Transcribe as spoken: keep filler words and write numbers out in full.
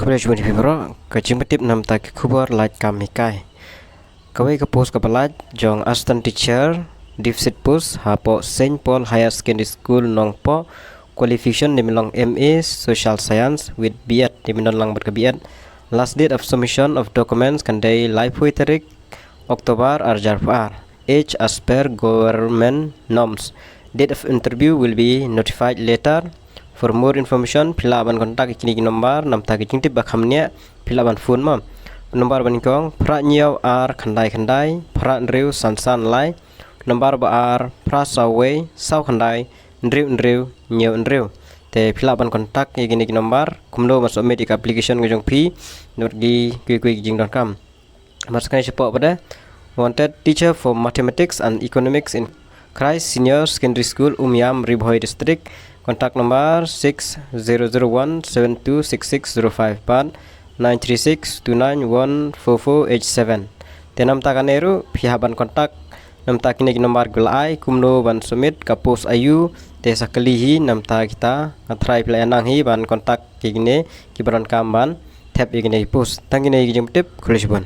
Khublei shibun ïa phi baroh. Ka jingpyntip namta ki khubor lait kam hikai. Kawei ka post kaba lait jong assistant teacher, deficit post hapoh Saint Paul Higher Secondary School Nongpoh. Qualification dei ban long M A Social Science with B Ed, dei ban don lang bad ka B Ed. Last date of submission of documents kan dei laiphew tarik October ar hajar arphew ar. Age as per government norms. Date of interview will be notified later. For more information, phi lah ban contact ïa kine ki number namta ki jingtip ba kham bniah, phi lah ban phone ma. Number ba nyngkong phra hynñiew ar khyndai khyndai phra hynriew san san lai. Number ba ar phra saw wei saw khyndai hynriew hynriew hynñiew hynriew. Te phi lah ban contact ïa kine ki number kumno ban submit ïa ka application ka jong phi. Namar ki kiwei kiwei ki jingdonkam. Namar sa kane shapoh pat de wanted teacher for mathematics and economics in Christ Senior Secondary School, Umiam, Ri Bhoi District. Contact number six zero zero one seven two six six zero five bad nine three six two nine one four four eight seven. Te namta kane ruh phi hap ban contact namta kine ki number kiba la ai kumno ban submit, ka post aïu. Te sa kylli hi namta kita, nga tharai phi lah ïa nang hi ban contact ïa kine kiba donkam ban thep ïa kine ki post. Tang kine ki jingpyntip, khublei shibun.